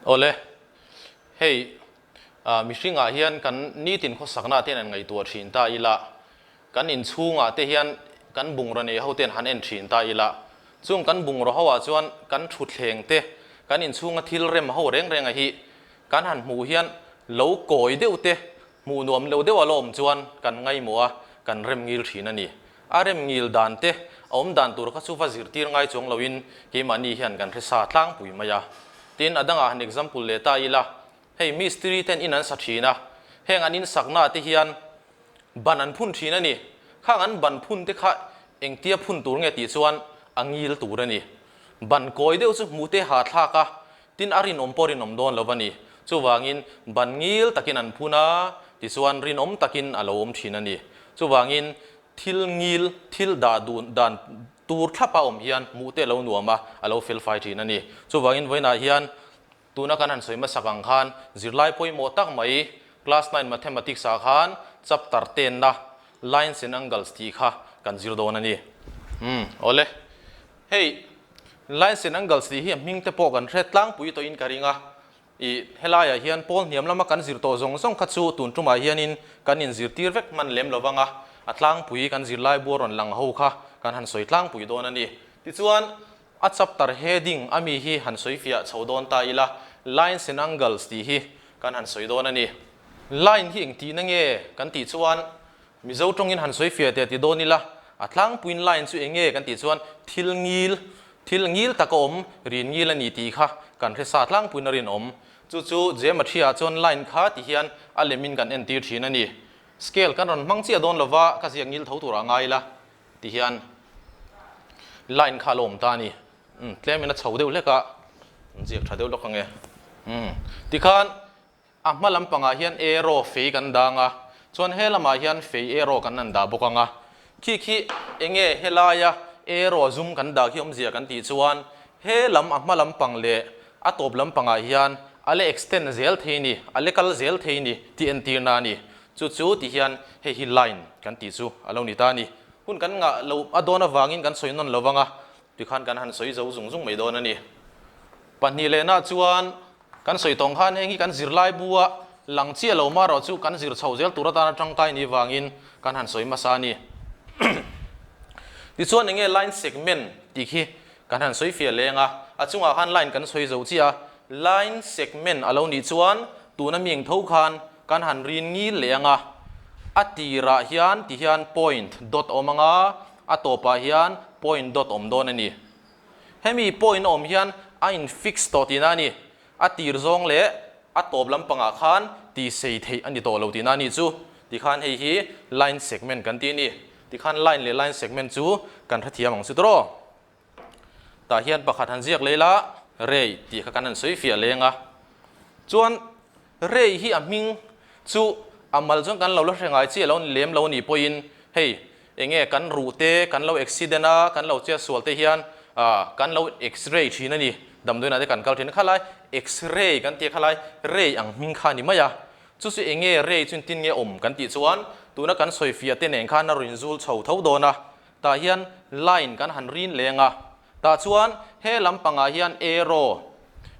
Awle, hei mihringah hian kan nitin khawsakna te hian an ngaihtuah thin ta ila, kan inchhungah te hian kan bungraw nei ho ten han en thin ta ila, chung kan bungraw ho ah chuan kan thutthleng te, kan inchhunga thil rem ho reng renga hi kan han hmuh hian lo kawi deuh te, hmuh nuam lo deuh a la awm chuan kan ngaihmawh a, kan rem ngil thin a ni. A rem ngil dan te, a awm dan tur kha chu va zirtir ngai chuang loin keimahni hian kan hre sa tlangpui mai a. Tin, a dangah han example leh ta ila, hei mistiri ten in an sa thin a, heng an insaknaah te hian ban an phun thin a ni. Khang an ban phun te kha engtia phun tur nge tih chuan a ngil tur a ni. Ban kawi deuh chu hmuh te hahthlak a, Tin, a rinawm pawh rinawm dawn lo a ni. Chuvangin, ban ngil takin an phun a, tichuan rinawm takin a lo awm thin a ni. Chuvangin, thil ngil, thil dah dun dan tur thlapa awm hian hmuh te a lo nuam a, a lo felfai thin a ni. Chuvangin, vawiinah hian tuna kan han sawi hmasak ang khan zirlai pawimawh tak mai Class 9 Mathematics ah khan chapter tenna Lines and Angles tih kha kan zir dawn a ni. Umm, awle. Hei, Lines and Angles tih hi a hming te pawh kan hre tlangpui tawhin ka ring a. Ih, helaiah hian pawl hniam lama kan zir tawh zawng zawng kha chu tun tumah hianin kan inzirtir vek hman lem lo vang a, a tlangpui kan zirlai bua rawn lang ho kha kan han sawi tlangpui dawn a ni. Tichuan, a chapter heading a mi hi han sawi fiah chho dawn ta ila, Lines and Angles tih hi kan han sawi dawn a ni. Line hi engtihna nge kan tih chuan Mizo tawngin han sawi fiah teh ti dawn ila, a tlangpuiin line chu eng nge kan tih chuan thil ngil, thil ngil taka awm, rin ngil a ni tih kha kan hre sa tlangpuiin a rinawm. Chu chu Geometry-ah chuan line kha ti hian a lemin kan entir thin a ni. Scale kan rawn hmang chiah dawn lova ka ziak ngil tho turah ngai ila ti hian line kha a lo awm ta a ni. Umm tlemin a chho deuh hlek a, ziak tha deuh lawk ang e. Umm tikhan A hma lampangah hian arrow fei kan dang a, chuan he lamah hian fei arrow kan han dah bawk ang a. Khi khi enge helaia arrow zum kan dah khi awmzia kan tih chuan he lam a hma lampang leh a tawp lampangah hian a la extend zel thei ni, a la kal zel thei ni tih entirna a ni. Chu chu ti hian hei hi line kan tih chu a lo ni ta a ni. Hun kan ngah lo a dawn avangin kan sawi nawn lo vang a, tikhan kan han sawi zo zung zung mai dawn a ni. Pahnih lehna chuan Kan sawi tawng khan heng hi kan zirlai bua lang chiah lo marawh chu kan zir chho zel tur atana tangkai ni vangin kan han sawi hmasa a ni. Tichuan enge line segment tih khi kan han sawi fiah leng a, a chungah khan line kan sawi zo chiah a, line segment a lo nih chuan tuna mi eng tho khan kan han rin ngil leh ang a, a tirah hian ti hian point dot a awm ang a, a tawpah hian point dot a awm dawn a ni. Hemi point a awm hian a in fix tawh tihna a ni. A tir zawng leh a tawp lampangah khan ti sei theih a ni tawh lo tihna a nih chu. Tikhan hei hi line segment kan ti a ni. Tikhan line leh line segment chu kan hrethiam ang chu tawh. Tah hian pakhat han ziak leh ila ray tih kha kan han sawi fiah leng a. Chuan ray hi a hming chu a mal chuan kan lo la hre ngai chiah lo lem lo a nih pawhin hei Enge kan ruh te kan lo accident a, kan lo chiat sual te hian kan lo x-ray thin a ni. Damdawiinah te kan kal thin a, khalai x-ray kan tih a khalai ray ang hming kha a ni mai a. Chu chu enge ray chu engtin nge awm kan tih chuan tuna kan sawi fiah te nen khan a rawn inzul chho tho dawn a. Tah hian line kan han rin leng a, tah chuan he lampangah hian arrow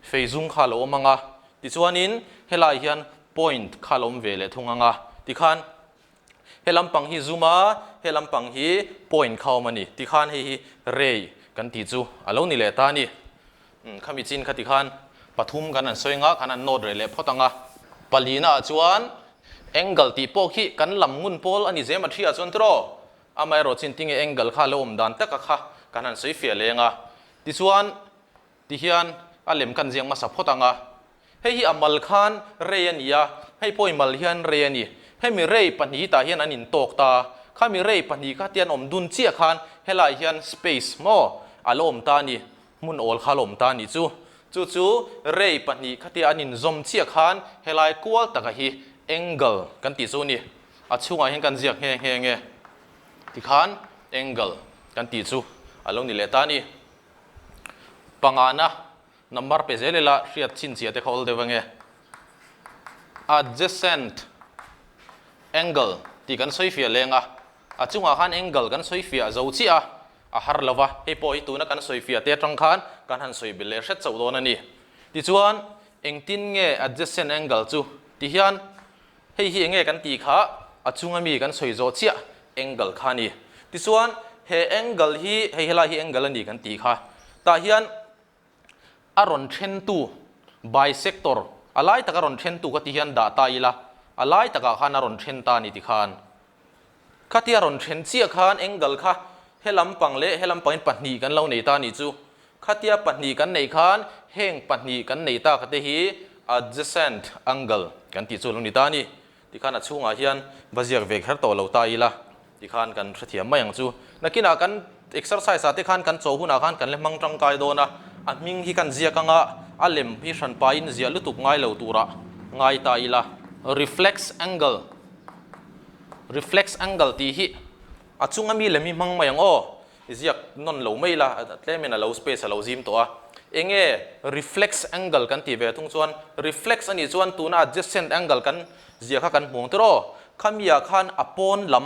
fei zum kha a lo awm ang a, tichuanin helaiah hian point kha a lo awm ve leh thung ang a, tikhan He lampang hi zoom a, he lampang hi point kha awm a ni. Tikhan hei hi ray kan tih chu a lo ni leh ta a ni. Khami chin kha tikhan pathum kan han sawi anga, kan han note reh leh phawt ang a. Palina ah chuan angle tih pawh khi kan lam ngun pawl a ni zem a thi ah chuan tiraw? Amaherawh chin tinge angle kha a lo awm dan taka kha kan han sawi fiah leng a. Tichuan Tihian a lem kan ziak hmasa phawt ang a, hei hi a mal khan rei a ni a, hei pawh i mal hian rei a ni. Hemi rei pahnih tah hian an intawk ta a, khami rei pahnih kha tian awm dun chiah khan helaiah hian space maw a la awm ta a ni, hmun awl kha a la awm ta a nih chu. Chu chu rei pahnih kha tia an inzawm chiah khan helai kual taka hi angle kan tih chu a ni. A chhungah hian kan ziak nghe nghe nge tikhan angle kan tih chu a lo ni leh ta a ni. Pangana number pe zel ila hriat chhinchhiah te kha awl deuh ange. Adjacent angle tih kan sawi fiah leng a, a chungah khan angle kan sawi fiah zo chiah a, a har lo va, hei pawh hi tuna kan sawi fiah te atang khan kan han sawi belh leh hret chauh dawn a ni. Tichuan Engtin nge adjacent angle chu ti hian hei hi enge kan tih kha a chunga mi kan sawi zawh chiah angle kha a ni. Tichuan he angle hi hei helai hi angle a ni kan tih kha tah hian a rawn thentu bisector a lai taka rawn thentu kha ti hian dah ta ila a lai takah khan a rawn then ta a ni tikhan khatia rawn then chiah khan angle kha he lampang leh he lampangin pahnih kan lo nei ta a nih chu. Khatia pahnih kan neih khan heng pahnih kan nei tak te hi adjacent angle kan tih chu lo ni ta a ni. Tikhan a chhungah hian va ziak ve kher tawh lo ta ila tikhan kan hrethiam mai ang chu. Nakinah kan exercise ah te khan kan chaw hunah khan kan la hmang tangkai dawn a, a hming hi kan ziak anga a lem hi hran pahin ziah lutuk ngai lo turah ngai ta ila. Reflex angle, Reflex angle tih hi a chunga mi lem hi hmang mai ang aw. I ziak nawn lo mai la, tlemin a lo space a lo zim tawh a. Enge reflex angle kan tih ve thung chuan reflex a nih chuan tuna adjacent angle kan zia kha kan hmuang tir aw. Khamiah khan a pawn lam,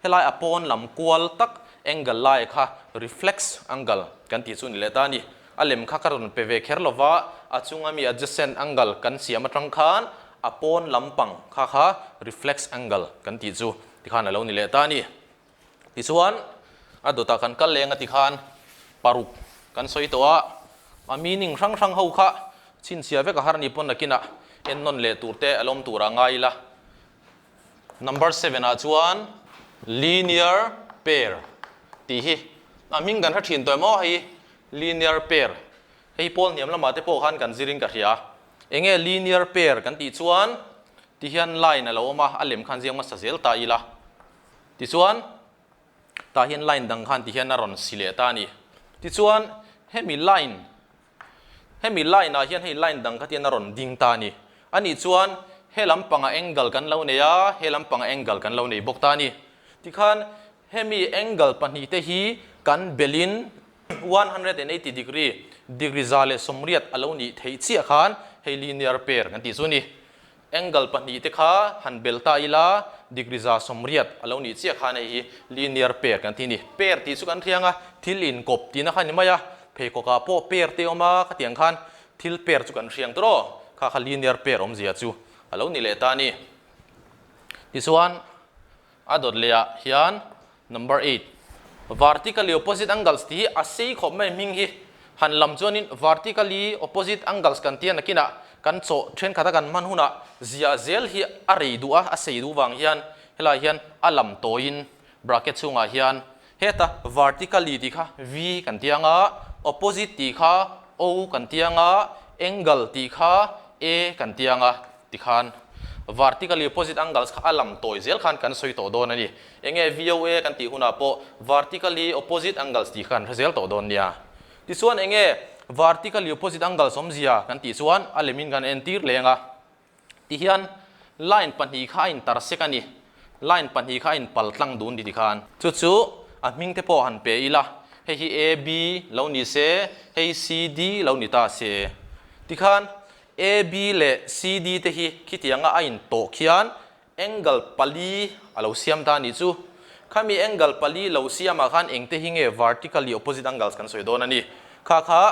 helai a pawn lam kual tak angle lai kha reflex angle kan tih chu ni leh ta a ni. A lem kha ka rawn pe ve kher lova, a chunga mi adjacent angle kan siam atang khan a pawn lampang kha kha reflex angle kan tih chu tikhan a lo ni leh ta a ni. Tichuan, a dawtah kan kal leng a ti khan paruk kan sawi tawh a, a meaning hrang hrang ho kha chhinchhiah vek a har ni pawn nakinah ennawn leh tur te a lawm tur ah ngai ila. Number seven ah chuan linear pair tih hi a hming kan hre thin tawh em aw hei linear pair hei pawl hniam lamah te pawh khan kan zir in ka hria. Enge linear pair kan tih chuan ti hian line a lo awm a, a lem khan ziak hmasa zel ta ila. Tichuan, tah hian line dang khan tihian a rawn si leh ta a ni. Tichuan, hemi line, hemi line ah hian hei line dang kha tihian a rawn ding ta a ni. A nih chuan, he lampangah angle kan lo nei a, he lampangah angle kan lo nei bawk ta a ni. Tikhan, hemi angle pahnihte hi kan belhin 180 degree, degree 180 a lo nih theih chiah khan hei linear pair kan tih chu a ni. Angle pahnih te kha han bel ta ila, degree 180 a lo nih chiah khan hei hi linear pair kan ti a ni. Pair tih chu kan hriang a, thil inkawp tihna kha a ni mai a, pheikhawkah pawh pair te a awm a, khatiang khan thil pair chu kan hriang tawh aw, kha kha linear pair awmzia chu a lo ni leh ta a ni. Tichuan a dawt lehah hian Number eight, Vertically opposite angles tih hi a sei khawp mai hming hi han lam chuanin vertically opposite angles kan tia nakinah kan chawh thenkhat a kan hman hunah ziah zel hi a rei duh a, a sei duh vang hian helaiah hian a lam tawiin bracket chhungah hian heta vertically tih kha V kan tia anga opposite tih kha O kan tia anga angle tih kha A kan tia anga Tikhan vertically opposite angles kha a lam tawi zel khan kan sawi tawh dawn a ni. Enge VOA kan tih hunah pawh vertically opposite angles tih kha kan hre zel tawh dawn nia. Tichuan enge vertically opposite angles awmzia kan tih chuan a lemin kan entir leng a. Tihian line pahnih kha a intersect a ni. Line pahnih kha a inpal tlang dun ti tikhan. Chu chu a hming te pawh han pe ila, hei hi AB lo ni se, hei CD lo ni ta se. Tikhan AB leh CD te hi khitianga a intawh khian angle pali a lo siam ta a nih chu. Khami angle pali lo siamah khan engte hi nge vertically opposite angles kan sawi dawn a ni. Kha kha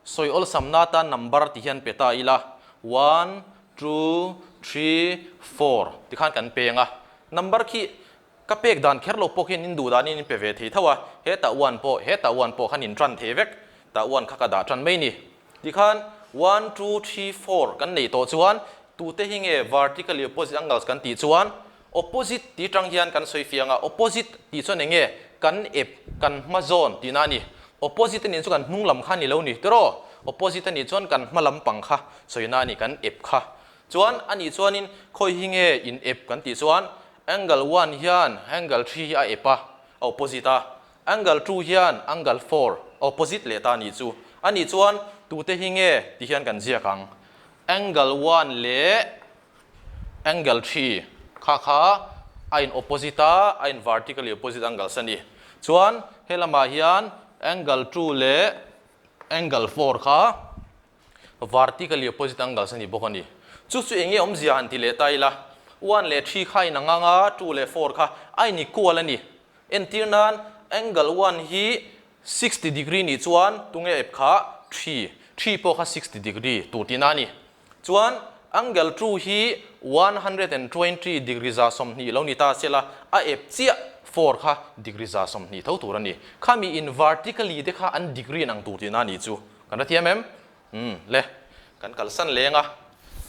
sawi awlsamna atan number ti hian pe ta ila, one, two, three, four tikhan kan peng a. Number khi ka pek dan kher lo pawh khian in duh danin in pe ve thei tho a, hetah one pawh, hetah one pawh khan in tan thei vek, tah one kha ka dah tan mai ni. Tikhan one, two, three, four kan neih tawh chuan tute hi nge vertically opposite angles kan tih chuan opposite tih tang hian kan sawi fiang a, opposite tih chuan eng nge kan ep, kan hma zawn tihna a ni. Opposite a nih chu kan hnung lam kha a ni lo ni tiraw? Opposite a nih chuan kan hma lam pang kha sawina a ni, kan ep kha. Chuan a nih chuanin khawi hi nge in ep kan tih chuan angle one hian angle three hi a ep a, a opposite a, Angle two hian angle four opposite leh ta nih chu. A nih chuan tute hi nge ti hian kan ziak ang. Angle one leh angle three kha kha a in opposite a, a in vertically opposite angles a ni. Chuan he lamah hian angle two leh angle four kha vertically opposite angles a ni bawk a ni. Chu chu eng nge awmzia han ti leh ta ila, one leh three kha a inang ang a, two leh four kha a in equal a ni. Entir nan angle one hi 60 degree nih chuan tunge ep kha three, three pawh kha 60 degree tur tihna a ni. Chuan angle 2 hi 120 degree 120 lo ni ta sela, a ep chiah 4 kha degree 120 tho tur a ni. Khami in vertically te kha an degree in ang tur tihna a nih chu. Kan hrethiam em? Umm le, kan kalsan leng a,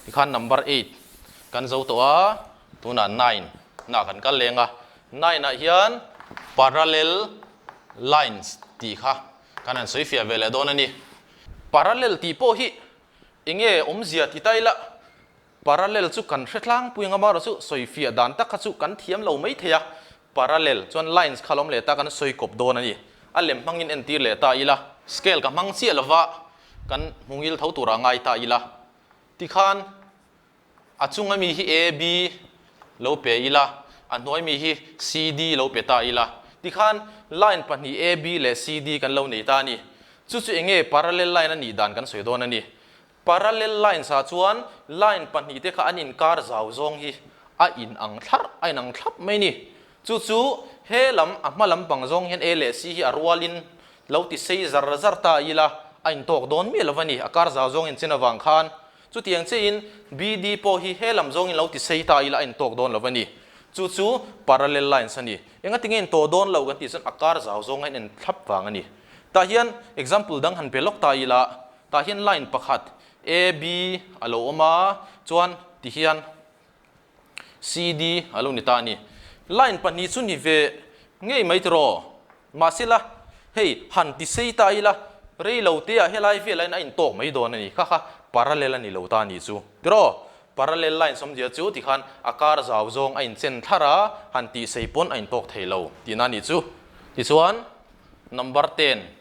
tikhan number 8 kan zo tawh a, tunah 9 na kan kal leng a, 9 ah hian parallel lines tih kha kan han sawi fiah ve leh dawn a ni. Parallel tih pawh hi enge awmzia ti ta ila, parallel chu kan hre tlangpui ang a, amaherawhchu chu sawi fiah dan tak kha chu kan thiam lo mai thei a, parallel chuan lines kha lawm leh ta kan sawi kawp dawn a ni. A lem hmangin entir leh ta ila, scale ka hmang chiah lova kan hmungil tho turah ngai ta ila, tikhan a chunga mi hi A, B lo pe ila, a hnuai mi hi C, D lo pe ta ila, tikhan line pahnih A, B leh C, D kan lo nei ta a ni. Chu chu enge parallel line a nih dan kan sawi dawn a ni. Parallel lines ah chuan line pahnih te kha an inkar zau zawng hi a in ang thlarh, a in ang thlap mai ni. Chu chu he lam a hma lam pang zawng hian A leh C hi a rualin lo ti sei zar zar ta ila a intawk dawn miah lo va ni, a kar zau zawng inchen avang khan. Chutiang chiahin B, D pawh hi he lam zawngin lo ti sei ta ila a intawk dawn lo va ni. Chu chu parallel lines a ni. Engatinge intawh dawn lo kan tih chuan a kar zau zawng a in en thlap vang a ni. Tah hian example dang han pe lawk ta ila, tah hian line pakhat A, B a lo awm a, chuan ti hian C, D a lo ni ta a ni. Line pahnih chu ni ve ngei mai tiraw? Mahsela, hei han ti sei ta ila, rei lo te ah helai velah hian a intawk mai dawn a ni. Kha kha parallel a ni lo ta a nih chu. Tiraw? Parallel line sawmzia chu tikhan a kar zau zawng a inchen thlar a, han tih sei pawn a intawk thei lo tihna a nih chu. Tichuan, number 10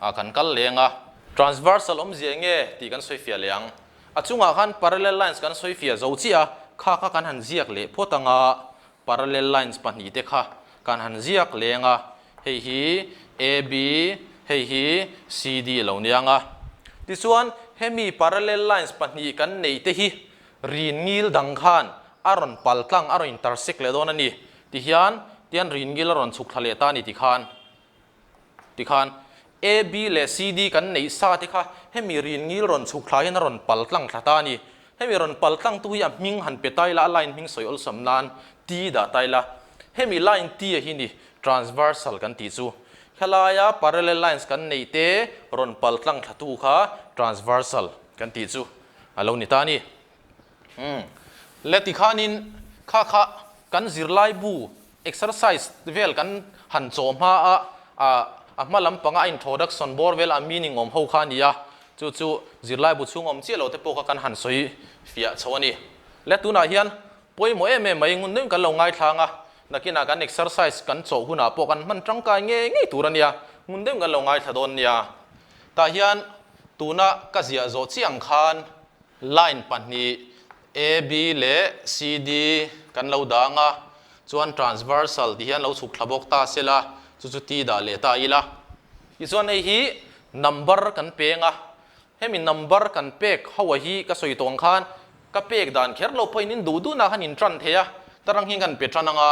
ah kan kal leng a. Transversal awmzia enge tih kan sawi fiah leh ang. A chungah khan parallel lines kan sawi fiah zo chiah a, kha kha kan han ziak leh phawt ang a, parallel lines pahnih te kha kan han ziak leng a, hei hi AB, hei hi CD a lo nia ang a. Tichuan hemi parallel lines pahnih kan neih te hi rin ngil dang khan a rawn pal tlang, a rawn intersect leh dawn a ni. Tihian, tian rin ngil a rawn chhuk thla leh ta a ni tikhan. Tikhan A, B leh C, D kan neih sa te kha hemi rin ngil rawn chhuk thla hian a rawn pal tlang thla ta a ni. Hemi rawn pal tlang tu hi a hming han pe ta ila, a line hming sawi awlsam nan T dah ta ila. Hemi line T a hi ni transversal kan tih chu. Helaia parallel lines kan neih te rawn pal tlang thla tu kha transversal kan tih chu a lo ni ta a ni. Umm. Le tikhanin kha kha kan zirlai bu Exercise vel kan han chaw hma a, a hma lampanga a introduction bawr vel a meaning awm ho kha a ni a, chu chu zirlaibu chhung awm chiah lo te pawh kha kan han sawi fiah chho a ni. Le tunah hian pawimawh em em mai ngun deuhin kan lo ngaithlang a, nakinah kan exercise kan chawh hunah pawh kan hman tangkai ngei ngei tur a nia, ngun deuhin kan lo ngaithla dawn nia. Tah hian tuna ka ziah zawh chiah ang khan line pahnih A, B leh C, D kan lo dang a, chuan transversal tih hian lo chhuk thla bawk ta sela, chu chu T dah leh ta ila. Tichuan hei hi number kan peng a, hemi number kan pek ho a hi ka sawi tawh ang khan ka pek dan kher lo pawhin in duh duhna khan in tan thei a, tarang hian kan pe tan ang a,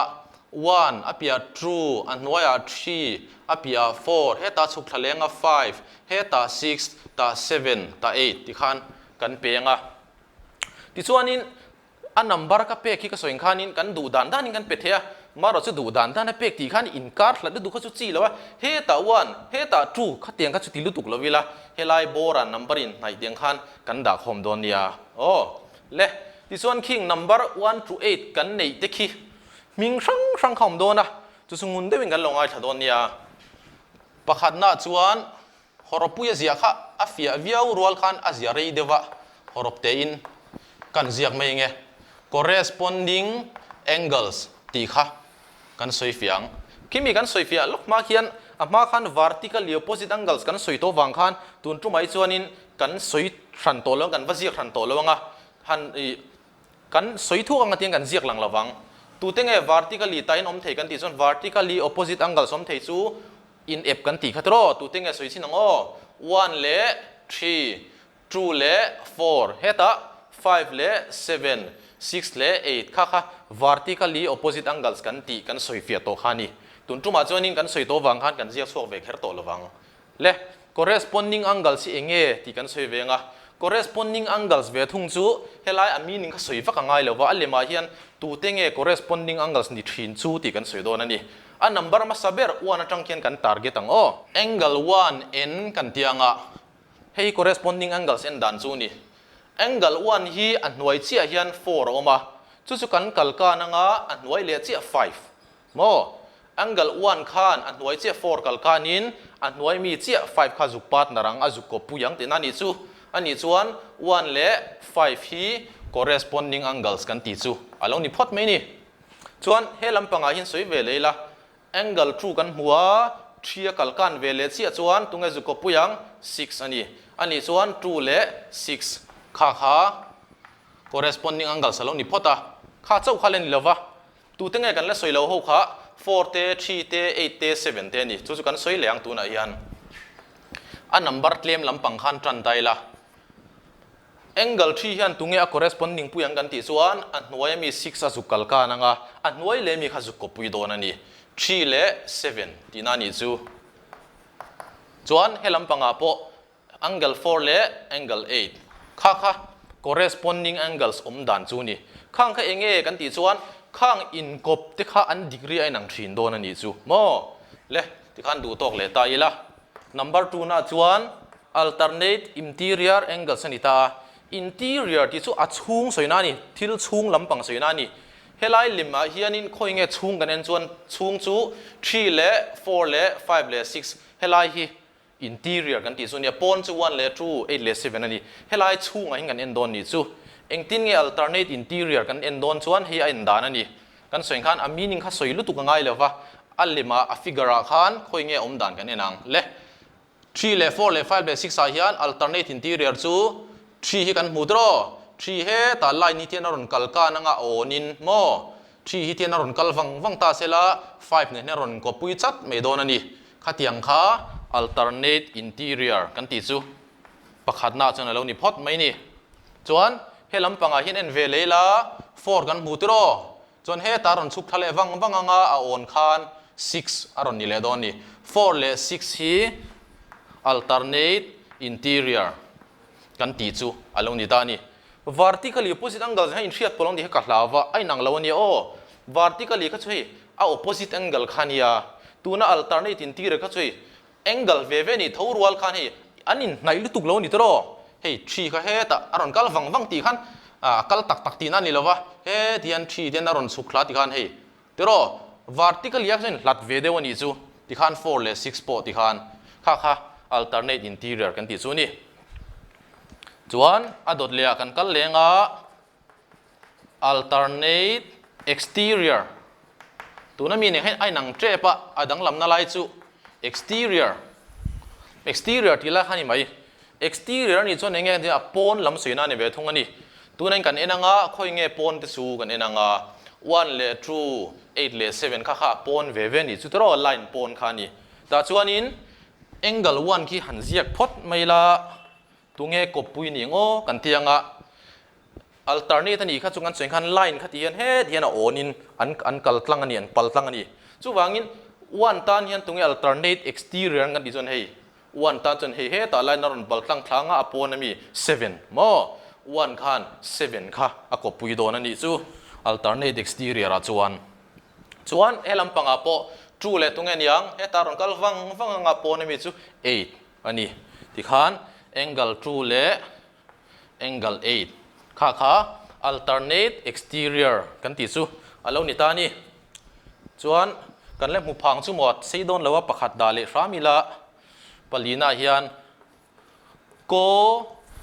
one a piah two, a hnuaiah three, a piah four, hetah chhuk thla leng a five, hetah six, tah seven, tah eight tikhan kan peng a. Tichuanin a number ka pek hi ka sawi ang khanin kan duh dan danin kan pe thei a, marawh chu duh dan dan a pek tih khan inkar hlat lutuk kha chu chi lo a, hetah one, hetah two khatiang kha chu ti lutuk lo ila, helai bawra number in hnaih tiang khan kan dah khawm dawn nia. Aw le, tichuan khing number one to eight kan neih te khi hming hrang hrang kha awm dawn a, chu chu ngun deuhin kan lo ngaithla dawn nia. Pakhatnaah chuan Hawrawpui a ziah kha a fiah viau rual khan a ziah rei deuh a, hawrawp tein kan ziak mai nge corresponding angles tih kha kan sawi fiah ang. Khimi kan sawi fiah lawk hma khian a hma khan vertically opposite angles kan sawi tawh vang khan tun tumah hi chuanin kan sawi hran tawh lo ang, kan va ziak hran tawh lo ang a, han ih kan sawi thuak anga tiang kan ziak lang lovang. Tute nge vertically tain awm thei kan tih chuan vertically opposite angles awm thei chu In ep kan tih kha tiraw? Tute nge sawi chin ang aw? One leh three, two leh four, hetah five leh seven, six leh eight kha kha vertically opposite angles kan tih kan sawi fiah tawh kha a ni. Tun tumah chuanin kan sawi tawh vang khan kan ziak chhuak ve kher tawh lovang. Le, corresponding angles hi eng nge tih kan sawi ve ang a. Corresponding angles ve thung chu helai a meaning kha sawi vak a ngai lo va, a lemah hian tute nge corresponding angles ni thin chu tih kan sawi dawn a ni. A number hmasa ber one atang khian kan target ang aw. Angle one en kan tih anga hei hi corresponding angles en dan chu a ni. Angle one hi a hnuai chiah hian four a awm a, chu chu kan kal kan anga a hnuai leh chiah five. Maw? Angle one khan a hnuai chiah four kal kanin a hnuai mi chiah five kha zuk partner ang, a zuk kawppui ang tihna a nih chu. A nih chuan one leh five hi corresponding angles kan tih chu a lo ni phawt mai ni. Chuan he lampangah hian sawi ve leh ila, angle two kan hmu a, three a kal kan ve leh chiah chuan tunge zuk kawppui ang? Six a ni. A nih chuan two leh six kha kha corresponding angles a lo ni phawt a. Kha chauh kha la ni lova, Tute nge kan la sawi lo ho kha four te, three te, eight te, seven te a ni. Chu chu kan sawi leh ang tunah hian. A number tlem lampang khan tan ta ila. Angle three hian tunge a corresponding pui ang kan tih chuan a hnuai ami six a zuk kal kan ang a, a hnuai leh mi kha zuk kawpui dawn a ni. Three leh seven tihna a nih chu. Chuan he lampangah pawh Angle four leh angle eight kha kha corresponding angles awm dan chu ni. Khang kha eng nge kan tih chuan khang inkawp te kha an degree a inang thin dawn a nih chu maw? Le tikhan duh tawk leh ta ila. Number two na chuan alternate interior angles a ni ta a. Interior tih chu a chhung sawina a ni, thil chhung lampang sawina a ni. Helai limah hianin khawi nge chhung kan en chuan chhung chu three leh four leh five leh six helai hi Interior kan tih chu nia, pawn chu one leh two, eight leh seven a ni. Helai chhungah hian kan en dawn nih chu. Engtin nge alternate interior kan en dawn chuan hei a en dan a ni. Kan sawi khan a meaning kha sawi lutuk a ngai lo va, a lemah a figure ah khan khawi nge awm dan kan en ang. Le three leh four leh five leh six ah hian alternate interior chu three hi kan hmu tiraw? Three hetah line hi tian a rawn kal kan anga a awn in maw? Three hi tian a rawn kal vang vang ta sela five nen hian a rawn kawpui chat mai dawn a ni. Khatiang kha alternate interior kan tih chu pakhatna chuan a lo ni phawt mai ni. Chuan he lampangah hian en ve leh ila four kan hmu tiraw? Chuan hetah a rawn chhuk thla leh vang vang anga a awn khan six a rawn ni leh dawn a ni. Four leh six hi alternate interior kan tih chu a lo ni ta a ni. Vertically opposite angles hi a inhriat pawh lo ni kha ka hlau va, a inang lo a nia aw. Vertically kha chu hei a opposite angle kha a nia, tuna alternate interior kha chu hei angle ve ve a nih tho rual khan hei an inhnaih lutuk lo a ni tawh Hei thi kha hetah a rawn kal vang vang tih khan a kal tak tak tihna a ni lo va, heti hian thi te hian a rawn chhuk thla ti khan hei tiraw vertically a kha chuan inhlat ve deuh a nih chu tikhan four leh six pawh tikhan kha kha alternate interior kan tih chu a ni. Chuan a dawt leh ah kan kal leng a, alternate exterior tuna mi nen hian a inang tep a, a danglamna lai chu exterior, exterior tih lai kha a ni mai. Exterior a nih chuan eng nge a pawn lam suihna a ni ve thung a ni. Tuna in kan en anga khawi nge pawn te chu kan en anga one leh two, eight leh seven kha kha a pawn ve ve a nih chu tiraw line pawn kha a ni. Tah chuanin Angle one khi han ziak phawt mai la, tunge kawppui ni ang aw kan ti anga alternate a nih kha chu kan sawi khan line kha ti hian heti hian a awn in an an kal tlang a ni, an pal tlang a ni. Chuvangin one tan hian tunge alternate exterior an kan tih chuan hei one tan chuan hei hetah line a rawn pal tlang thla anga a pawn ami seven maw one khan seven kha a kawppui dawn a nih chu alternate exterior ah chuan. Chuan he lampangah pawh two leh tunge niang heta rawn kal vang vang anga pawn ami chu eight a ni. Tikhan angle two leh angle eight kha kha alternate exterior kan tih chu a lo ni ta a ni. Chuan kan la hmu phang chu maw sei dawn lo a pakhat dah leh hram ila palina hian ko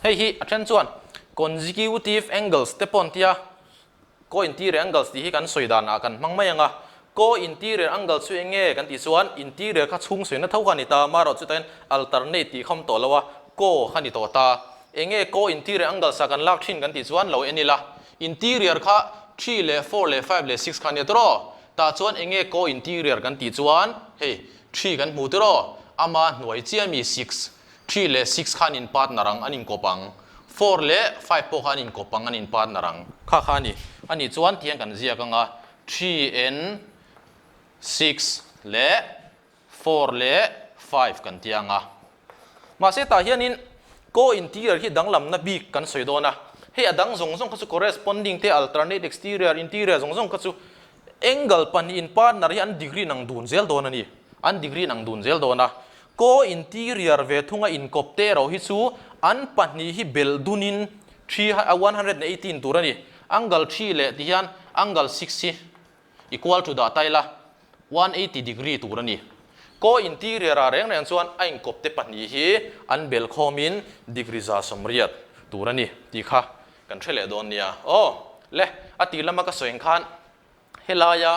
hei hi a then chuan consecutive angles te pawh an tia. Ko interior angles tih hi kan sawi danah kan hmang mai ang a, ko interior angle chu eng nge kan tih chuan interior kha chhung sawina tho kha a ni ta, amaherawh chu tain alternate tih kha awm tawh lo a, ko kha ni tawh ta. Eng nge ko interior angles ah kan lak thin kan tih chuan lo en ila, interior kha three leh four leh five leh six kha a nia tiraw? Tah chuan eng nge ko interior kan tih chuan hei three kan hmu tiraw? Ama hnuai chiah mi six Three leh six kha an in partner ang, an inkawp ang. Four leh five pawh kha an inkawp ang, an in partner ang. Kha kha a ni. A nih chuan tihian kan ziak ang a, three and six leh four leh five kan ti ang a. Mahse tah hianin Co-interior hi danglamna bik kan sawi dawn a, hei a dang zawng zawng kha chu corresponding te, alternate exterior, interior zawng zawng kha chu angle pahnihin partner hi an degree in ang dun zel dawn a ni, an degree in ang dun zel dawn a. Co-interior ve thunga inkawp te erawh hi chu an pahnih hi belh dunin 118 tur a ni. Angle 3 leh tihian angle 6 hi equal to dah ta ila 180 degree tur a ni. Ko interior ah reng reng chuan a inkawp te pahnih hi an bel khawmin degree 180 tur a ni tih kha kan hre leh dawn nia. Aw le, a tir lama ka sawi ang khan helaia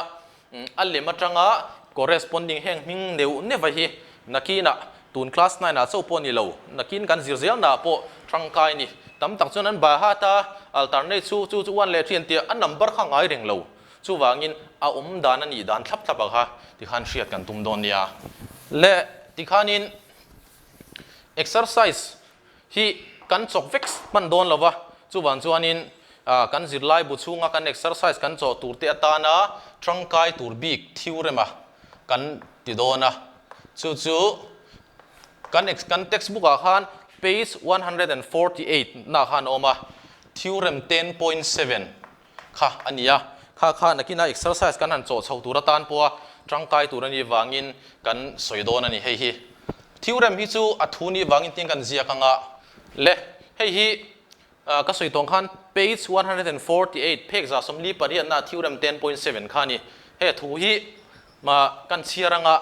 a lem atanga corresponding heng hming neuh neuh a hi nakinah tun class nine ah chauh pawh ni lo, nakin kan zir zel naah pawh tangkai ni. Tam tak chuan an by heart a, alternate chu chu chu one leh three an tia, a number kha ngai reng lo. Chuvangin a awm dan a nih dan thlap thlap a kha tikhan hriat kan tum dawn nia. Le tikhanin exercise hi kan chawk vek hman dawn lo va, chuvang chuanin kan zirlai bu chhunga kan exercise kan chawh tur te atana tangkai tur bik theorem a kan ti dawn a. Chu chu kan kan textbook ah khan page 148 na khan a awm a, theorem 10.7 kha a ni a, kha kha nakina exercise kan han chawh chho tur atan pawha tangkai tur a nih vangin kan sawi dawn a ni hei hi. Theorem hi chu a thu nih vangin tin kan ziak anga le hei hi ka sawi tawng khan page 148 phek 148 na theorem 10.7 kha a ni. He thu hi kan chhiar anga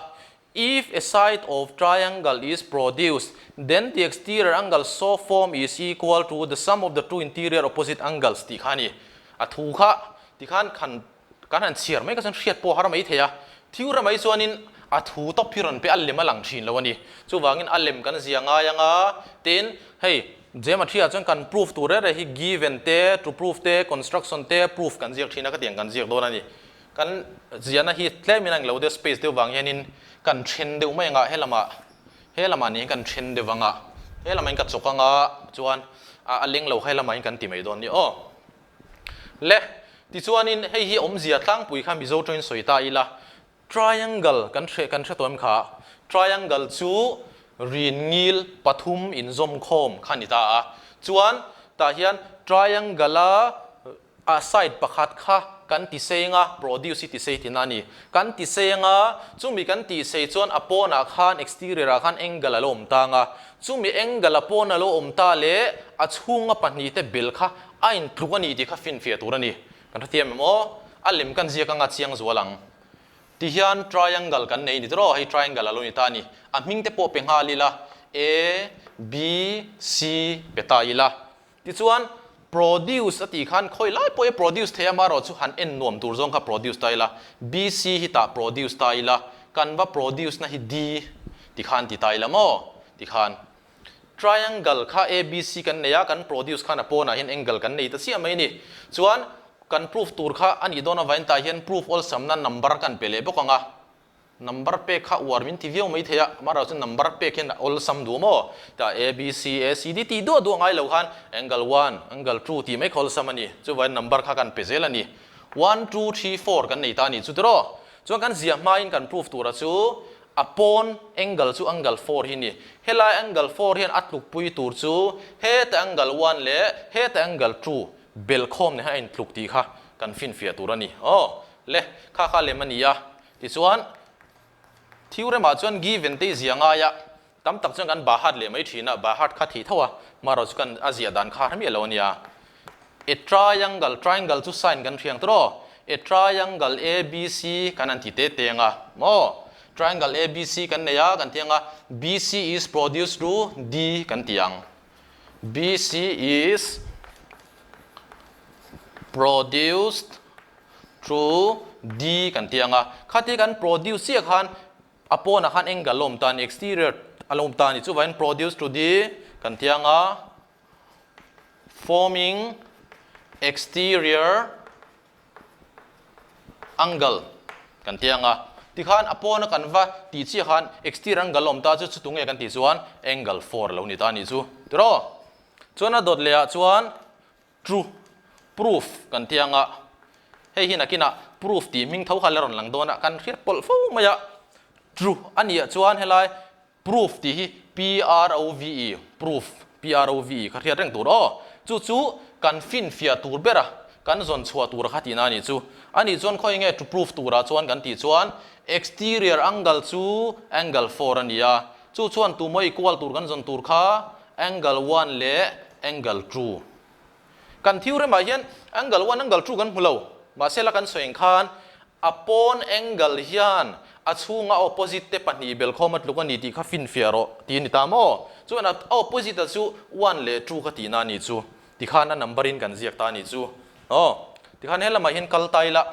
If a side of triangle is produced, then the exterior angle so formed is equal to the sum of the two interior opposite angles tih kha a ni. A thu kha tikhan khan kan han chhiar mai kha chuan hriat pawh a har mai thei a. Theorem mai chuanin a thu tawp hi rawn pe a lem a lang thin lo a ni. Chuvangin a lem kan zia ngai anga tin hei geometry ah chuan kan proof tur reh reh hi given te, to proof te, construction te, proof kan ziak thin a ka tiang kan ziak dawn a ni. Kan ziahna hi tlemin a englo deuh space deuh vang hianin kan then deuh mai anga helamah helamah niin kan then deuh anga helamah in ka chawk anga chuan a leng lo kha helamah in kan ti mai dawn ni aw. Le tichuanin hei hi awmzia tlangpui kha Mizo tawngin sawi ta ila triangle kan hre kan hre tawh em kha triangle chu rin ngil pathum inzawm khawm kha ni ta a chuan tah hian triangle a A side pakhat kha kan ti sei anga, produce hi ti sei tina a ni. Kan ti sei anga, chumi kan tih sei chuan a pawnah khan exterior ah khan angle a lo awm ta anga, chumi angle a pawn a lo awm ta leh a chhunga pahnih te bel kha a intluk a ni tih kha finfiah tur a ni. Kan hrethiam em aw? A lem kan ziak anga chiang zual ang. Ti hian triangle kan nei ni tawh, hei triangle a lo ni ta a ni. A hming te pawh pe nghal ila, A, B, C pe ta ila. Tichuan, produce a tih khan khawi lai pawh i produce thei a, amaherawh chu han en nuam tur zawng kha produce ta ila, BC hi tah produce ta ila, kan va produce na hi D ti khan ti ta ila maw? Ti khan triangle kha ABC kan nei a, kan produce khan a pawnah hian angle kan nei ta chiah mai a ni. Chuan, kan proof tur kha a nih dawn avangin tah hian proof awlsamna number kan pe leh bawk ang a. Number pek kha uar min ti viau mai thei a, amaherawh chu number pek hian a awlsam duh maw? Tah A, B, C, A, C, D tih duah duah ngai lo khan angle one, angle two tih mai kha awlsam a ni. Chuvangin number kha kan pe zel a ni. One, two, three, four kan nei ta a ni chu tiraw? Chuan kan ziah hmain kan proof tura chu a pawn angle chu angle four hi a ni. Helai angle four hian a tlukpui tur chu heta angle one leh heta angle two belhkhawm nen hian a intluk tih kha kan finfiah tur a ni. Aw le, kha kha lem a ni a. Tichuan, Theorem-ah chuan given te i zia ngai a, tam tak chuan kan by heart leh mai thin a, by heart kha thih tho a, marawh chu kan a ziah dan kha har miah lo a nia. A triangle, triangle chu sign kan hriang tawh, a triangle ABC kan han ti te te ang a, maw? Triangle ABC kan nei a, kan ti ang a, BC is produced through D kan ti ang. BC is produced through D kan ti ang a, khati kan produce chiah khan a pawnah khan angle a awm ta a ni, exterior a lo awm ta a ni, chuvangin produce through D kan ti ang a, forming exterior angle kan ti ang a, tikhan a pawna kan va tih chiah khan exterior angle a awm ta chu chu tunge kan tih chuan angle 4 a lo ni ta a nih chu tiraw? Chuan a dawt leh ah chuan True, proof kan ti anga, hei hi nakinah proof tih hming tho kha la rawn lang dawn a, kan hriat pawlh fo mai a. True a nih ah chuan helai proof tih hi P-R-O-V-E, proof. P-R-O-V-E kha hriat reng tur aw. Chu chu kan finfiah tur ber a, kan zawn chhuah tur a kha tihna a nih chu. A nih chuan khawi nge to prove turah chuan kan tih chuan exterior angle chu angle four a ni a, chu chuan tumaw equal tur kan zawn tur kha angle one leh angle two. Kan theorem ah hian angle one angle two kan hmu lo, mahse la kan sawi ang khan A pawn angle hian a chhunga opposite te pahnih belkhawm a tluk a ni tih kha finfiah rawh tih a ni ta maw? Chuan a opposite a chu one leh two kha tihna a nih chu. Tikhan a number in kan ziak ta a nih chu. Aw, tikhan he lamah hian kal ta ila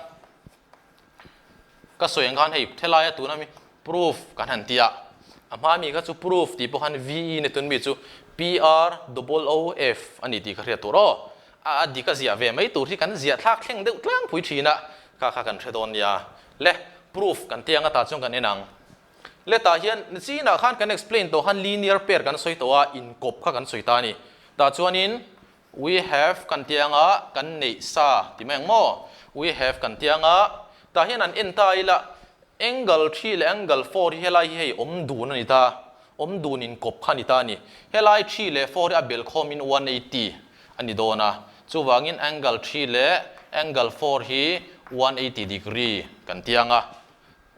ka sawi ang khan hei thelaia tuna mi proof kan han ti a, a hma mi kha chu proof tih pawh khan VE ni tun mi chu PR double O F a ni tih kha hriat tur aw. A dik a ziah ve mai tur hi kan ziah thlak thleng deuh tlangpui thin a, kha kha kan hre dawn nia. Le, proof kan tiang ata chuan kan en ang. Le tah hian nichinah khan kan explain tawh khan linear pair kan sawi tawh a, inkawp kha kan sawi ta a ni. Tah chuanin we have kan tiang a, kan neih sa ti mai ang maw? We have kan tiang a, tah hian an en ta ila angle 3 leh angle 4 hi helai hi hei awm dun a ni ta. Awm dun inkawp kha a ni ta a ni. Helai 3 leh 4 hi a belkhawmin 180 a ni dawn a, chuvangin angle 3 leh angle 4 hi 180 degree kan ti ang a.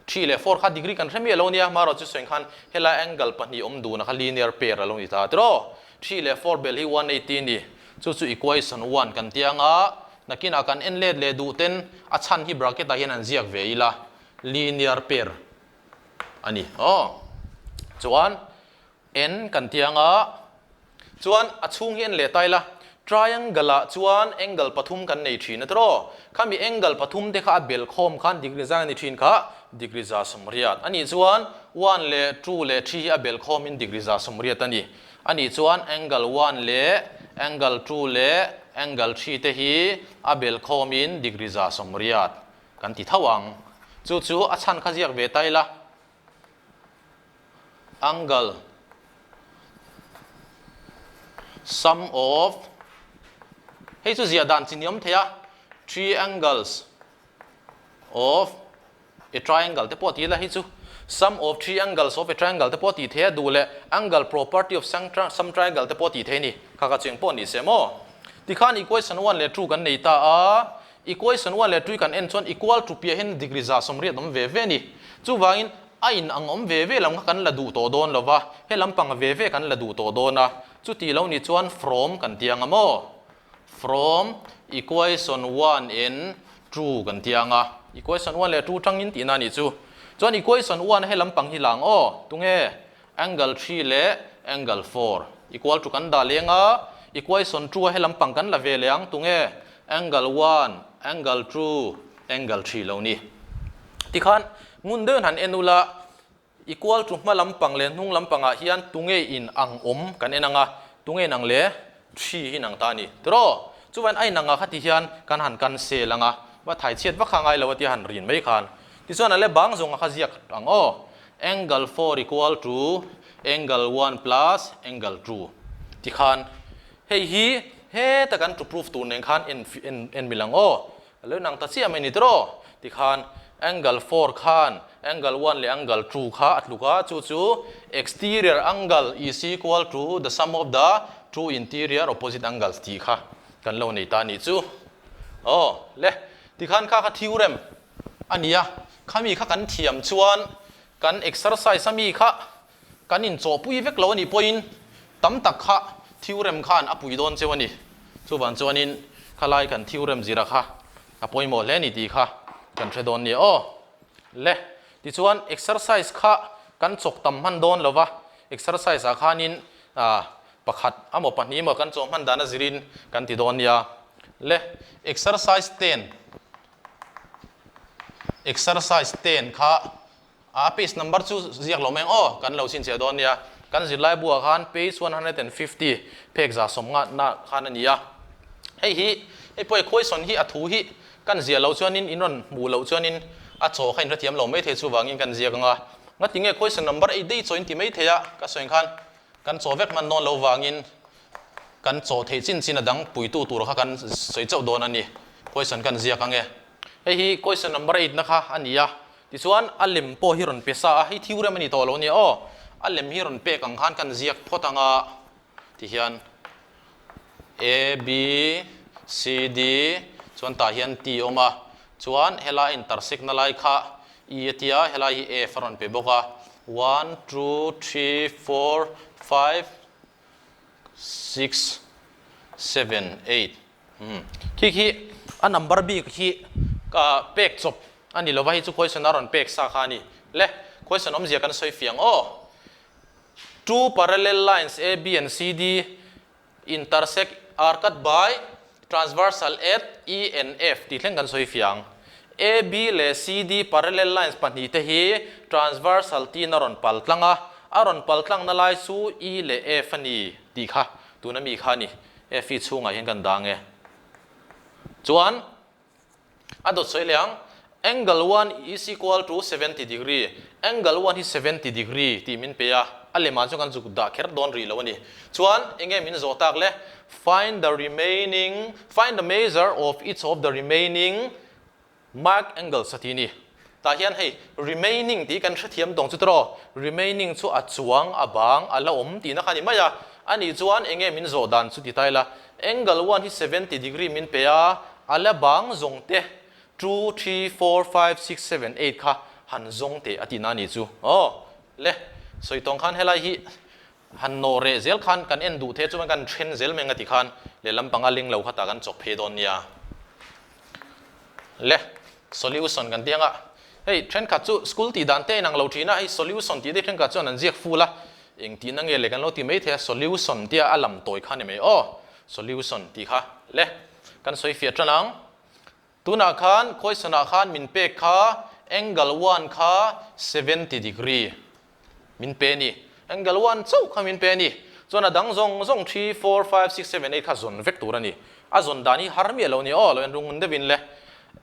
3 leh 4 kha degree kan hre miah lo nia, marawh chu sawi khan helai angle pahnih awm dun a kha linear pair a lo ni ta tiraw. 3 leh 4 bel hi 180 a ni, chu chu equation 1 kan ti ang a, nakinah kan en let leh duh ten a chhan hi bracket ah hian han ziak ve ila, linear pair a ni aw. Chuan en kan ti ang a, chuan a chhung hi en leh ta ila, triangle ah chuan angle pathum kan nei thin a tiraw? Khami angle pathum te kha a bel khawm khan degree zang a ni thin kha, degree 180. A nih chuan one leh two leh three hi a bel khawmin degree 180 a ni. A nih chuan angle one leh angle two leh angle three te hi a bel khawmin degree 180 kan ti tho ang. Chu chu a chhan kha ziak ve ta ila. Angle sum of hei chu ziah dan chi ni awm thei a, three angles of a triangle te pawh ti ila hei chu sum of three angles of a triangle te pawh tih thei a duh leh angle property of some triangle te pawh tih thei a ni. Kha kha chu engpawh ni se maw? Tikhan equation one leh two kan nei ta a. Equation one leh two kan en chuan equal to piah hian degree 180 awm ve ve a ni. Chuvangin a in ang awm ve ve lam kha kan la duh tawh dawn lo va, he lampang ve ve kan la duh tawh dawn a. Chuti lo ni chuan from kan ti ang a maw? From equation one and two kan ti ang a. Equation one leh two tangin tihna a nih chu. Chuan equation one he lampang hi la ang aw. Tunge? Angle 3 leh angle 4 equal to kan dah leng a, equation 2 a he lampang kan la ve leh ang, tunge angle 1, angle 2, angle 3 lo ni. Tikhan ngun deuhin han en ula, equal to hma lampang leh hnung lampangah hian tunge in ang awm kan en ang a, tunge in ang le 3 hi in ang ta a ni tiraw? Chuvain a inang ah kha ti hian kan han cancel ang a, va thai chhiat vak kha ngai lo a tia han rin mai khan. Tichuan a le bang zawng a kha ziak ang aw. Angle 4 equal to angle 1 plus angle 2 tikhan hei hi heta kan to proof tur nen khan en en en mil ang aw. A lo inang ta chiah mai ni tiraw? Tikhan angle 4 khan angle 1 leh angle 2 kha a tluk a, chu chu exterior angle is equal to the sum of the two interior opposite angles tih kha kan lo nei ta a nih chu. Aw le, tikhan kha kha theorem a ni a, khami kha kan thiam chuan kan exercise a mi kha kan inchawhpui vek lo a nih pawhin tam tak kha theorem khan a pui dawn cheu a ni. Chuvang chuanin khalai kan theorem zira kha a pawimawh hle a ni tih kha kan hre dawn nia aw. Le, tichuan exercise kha kan chawk tam hman dawn lo va, exercise ah khanin pakhat amaw pahnih emaw kan chawh hman dan a zirin kan ti dawn nia. Le, exercise 10. Exercise 10 kha a page number chu ziak lo mai ang aw, kan lo chhinchhiah dawn nia. Kan zirlai buah khan page 150 phek 150 na khan a ni a. Hei hi, hei pawh equation hi a thu hi kan ziah loh chuanin in rawn hmuh loh chuanin a chaw kha in hrethiam lo maithei chuvangin kan ziak ang a. Ngati nge question number 8 daih chaw in ti maithei a, ka sawi ang khan kan chaw vek hman dawn lo vangin Kan chaw theih chin chin a dang puitu tur kha kan sawi chauh dawn a ni. Question kan ziak ang e. Hei hi question number 8 na kha a ni a. Tichuan a lem pawh hi rawn pe sa a, hei theorem a ni tawh lo nia aw. A lem hi rawn pek ang khan kan ziak phawt ang a. Tihian A, B, C, D chuan tah hian T awm a, chuan helai intersect na lai kha E a tia, helai hi F a rawn pe bawk a, one, two, three, four, five, six, seven, eight. Umm khi khi a number bik hi pek chawp a ni lova, hei chu question a rawn pek sa kha a ni. Le, question awmzia kan sawi fiang aw. Two parallel lines AB and CD intersect are cut by transversal at E and F tih thleng kan sawi fiang. AB leh CD parallel lines pahnihte hi transversal tiin a rawn pal tlang a, a rawn pal tlangna lai chu E leh F a ni tih kha tuna mi kha a ni. F hi chhungah hian kan dang e. Chuan A dawt sawi leh ang, Angle 1 is equal to 70 degree, Angle 1 hi 70 degree tih min pe a, a lemah chuan kan zuk dah kher dawn rih lo a ni. Chuan enge min zawh tak le? Find the remaining, find the measure of each of the remaining marked angles a ti ni. Tah hian hei remaining tih kan hrethiam tawng chu tiraw? Remaining chu a chuang, a bang, a la awm tihna kha a ni mai a. A nih chuan enge min zawh dan chu ti ta ila, angle 1 hi 70 degree min pe a, a la bang zawng te two, three, four, five, six, seven, eight kha han zawng teh a tihna a nih chu. Aw le, sawi tawng khan helai hi han nawh reh zel khan kan en duh the chuan kan then zel mai ang a ti khan lehlam panga ling lo kha tah kan chawk phei dawn nia. Le, solution kan ti ang a, hei thenkhat chu school tih dan te a inang lo thin a, hei solution tih te thenkhat chuan an ziak full a, eng tihna nge le kan lo ti mai thei a, solution tia a lam tawi kha ni mai aw, solution tih kha le kan sawi fiah tan ang. Tunah khan question ah khan min pek kha angle 1 kha 70 degree min pe a ni, angle 1 chauh kha min pe a ni, chuan a dang zawng zawng 3, 4, 5, 6, 7, 8 kha zawn vek tur a ni, a zawn dan hi har miah lo a ni aw, lo en rung deuhin le.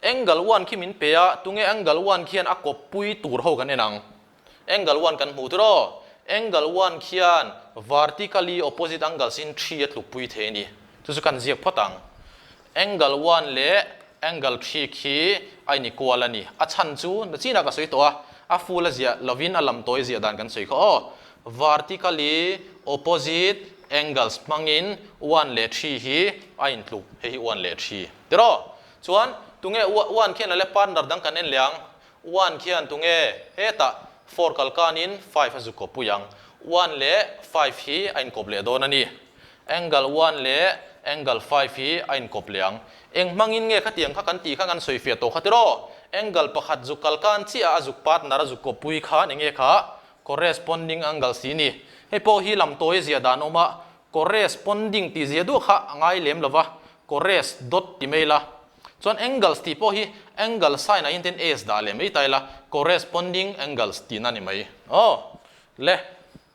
Angle 1 khi min pe a, tunge angle 1 khian a kawppui tur ho kan en ang, angle 1 kan hmuh tur aw, angle 1 khian vertically opposite angles in 3 a tlukpui thei a ni, chu chu kan ziak phawt ang. Angle 1 leh angle 3 khi a inequal a ni. A chhan chu na chinah ka sawi tawh a, a full a ziah lovin a lam tawi ziah dan kan sawi kha aw. Vertically opposite angles hmangin 1 leh 3 hi a intluk, hei hi 1 leh 3 tiraw? Chuan tunge 1 khian a le partner dang kan en leh ang, 1 khian tunge hetah 4 kal kanin 5 a zuk kawppui ang, 1 leh 5 hi a inkawp leh dawn a ni. Angle 1 leh angle 5 hi a inkawp leh ang. Eng hmangin nge khatiang kha kan tih kha kan sawi fiah tawh kha tiraw? Angle pakhat zuk kal kan chiah a zuk partner a zuk kawppui khan eng nge kha corresponding angles tih ni. Hei pawh hi lam tawi a ziah dan awm a, corresponding tih zia duah kha a ngai lem lo va, corres dot ti mai la. Chuan angles tih pawh hi angle sign ah hian tin s dah leh mai ta ila, corresponding angles tihna ni mai. Aw le,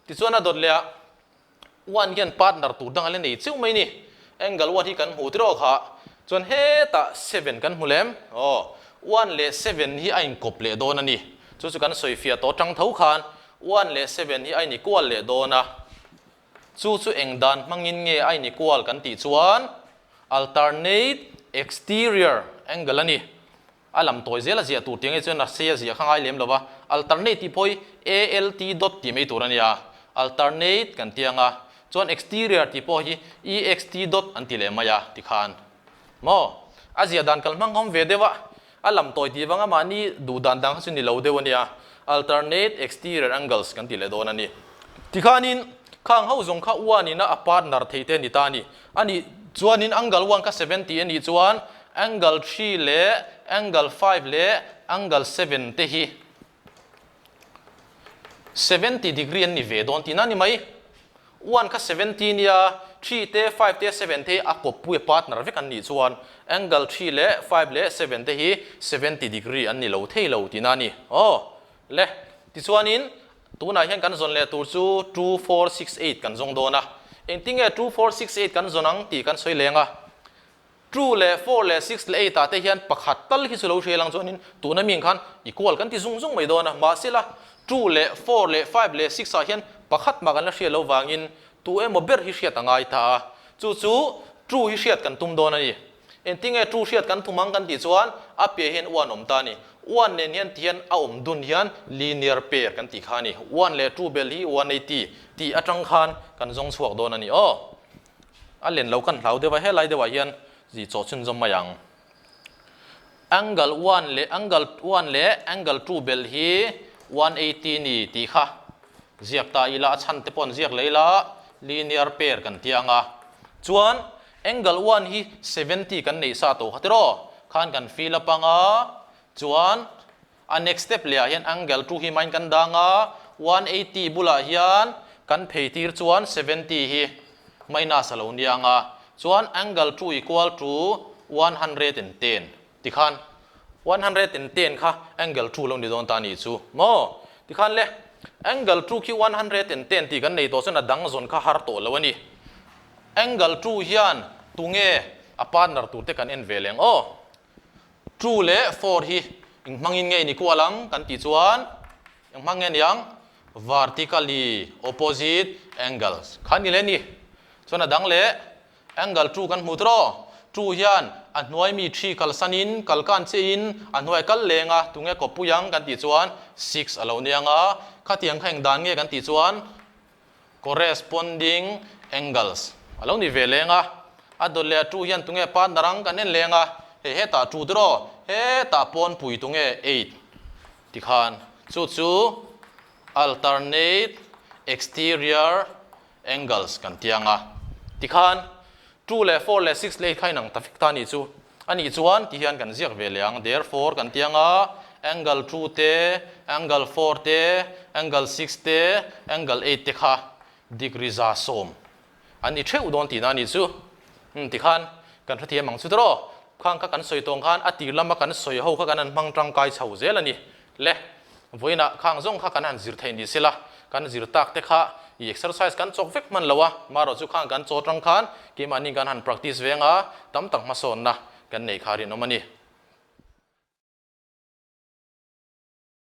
tichuan a dawt leh ah. 1 hian partner tur dang a la nei cheuh mai ni. Angle 1 hi kan hmu tiraw kha. Chuan hetah 7 kan hmu lem. Aw, 1 leh 7 hi a inkawp leh dawn a ni. Chu chu kan sawi fiah tawh tang tho khan 1 leh 7 hi a inequal leh dawn a. Chu chu eng dan hmangin nge a inequal kan tih chuan alternate exterior angle a ni. A lam tawi zel a ziah tur tih ang hi chuan a sei a ziah kha ngai lem lo va, alternate tih pawh hi ALT dot tih mai tur a nia, alternate kan ti ang a, chuan exterior tih pawh hi EXT dot an ti leh mai a tikhan maw? A ziah dan kal hmang awm ve deuh a, a lam tawi tih vanga mahni duh dan dang kha chu ni lo deuh a nia, alternate exterior angles kan ti leh dawn a ni. Tikhanin khang ho zawng kha 1 ina a partner theih te a ni ta a ni. A nih chuanin angle 1 kha 70 a nih chuan angle 3 leh angle 5 leh angle 7 te hi 70 degree an ni ve dawn tihna a ni mai. 1 kha 70 nia, 3 te, 5 te, 7 te hi a kawppui a partner vek an nih chuan angle 3 leh 5 leh 7 te hi 70 degree an ni lo thei lo tihna a ni. Aw le, tichuanin Tunah hian kan zawn leh tur chu 2, 4, 6, 8 kan zawng dawn a. Engtinge 2, 4, 6, 8 kan zawn ang tih kan sawi leng a. 2 leh 4 leh 6 leh 8 ah te hian pakhat tal hi chu lo hrial ang chuanin tuna mi ang khan equal kan ti zung zung mai dawn a. Mahsela 2 leh 4 leh 5 leh 6 ah hian pakhat mah kan la hriat loh vangin tu emaw ber hi hriat a ngai ta a. Chu chu 2 hi hriat kan tum dawn a ni. Engtinge 2 hriat kan thum ang kan tih chuan a piah hian 1 awm ta a ni. 1 nen hian ti hian a awm dun hian linear pair kan tih kha a ni. 1 leh 2 bel hi 180 tih atang khan kan zawng chhuak dawn a ni aw. A len lo kan hlau deuh a, helai deuhah hian zi chaw chhunzawm mai ang. Angle one leh angle one leh angle two belh hi 180 ni tih kha ziak ta ila, a chhan te pawh an ziak leh ila, linear pair kan ti ang a. Chuan angle one hi 70 kan neih sa tawh kha tiraw? Khan kan fill up ang a, chuan A next step leh ah hian angle 2 hi main kan dang a, 180 bulah hian kan phei tir chuan 70 hi minus a lo nia ang a, chuan angle 2 equal to 110 tikhan 110 kha angle 2 lo ni dawn ta a nih chu maw? Tikhan le angle 2 khi 110 tih kan nei tawh chuan a dang zawn kha har tawh lo a ni. Angle 2 hian tunge a partner tur te kan en ve leng aw. Two leh four hi eng hmangin nge ni kual ang kan tih chuan eng hmang nge ni ang? Vertically opposite angles kha ni leh ni. Chuan a dang leh angle two kan hmu tawh. Two hian a hnuai mi thi kalsanin kalkan chiahin a hnuai kal leng a, tunge kawppui ang kan tih chuan six a lo nia ang a. Khatiang kha eng dan nge kan tih chuan Corresponding angles a lo ni ve leng a, a dawt leh a tu hian tunge partner ang kan en leng a, hei hetah tu tiraw, hetah pawnpui tunge eight tikhan chu chu alternate exterior angles kan ti ang a, tikhan two leh four leh six leh eight kha inang ta vek ta a nih chu. A nih chuan ti hian kan ziak ve leh ang, therefore kan ti ang a, angle 2 te, angle 4 te, angle 6 te, angle 8 te kha degree 110 an ni theuh dawn tihna a nih chu. Umm tikhan kan hrethiam ang chu tawh, khang kha kan sawi tawng khan a tir lama kan sawi ho kha kan han hmang tangkai chho zel a ni. Le, vawiinah khang zawng kha kan han zir thei ni sela, kan zir tak te kha i exercise kan chawk vek hman lo a, marawh chu khang kan chaw tang khan keimahni kan han practice veng a, tam tak hmasawnna kan neih kha rinawm a ni.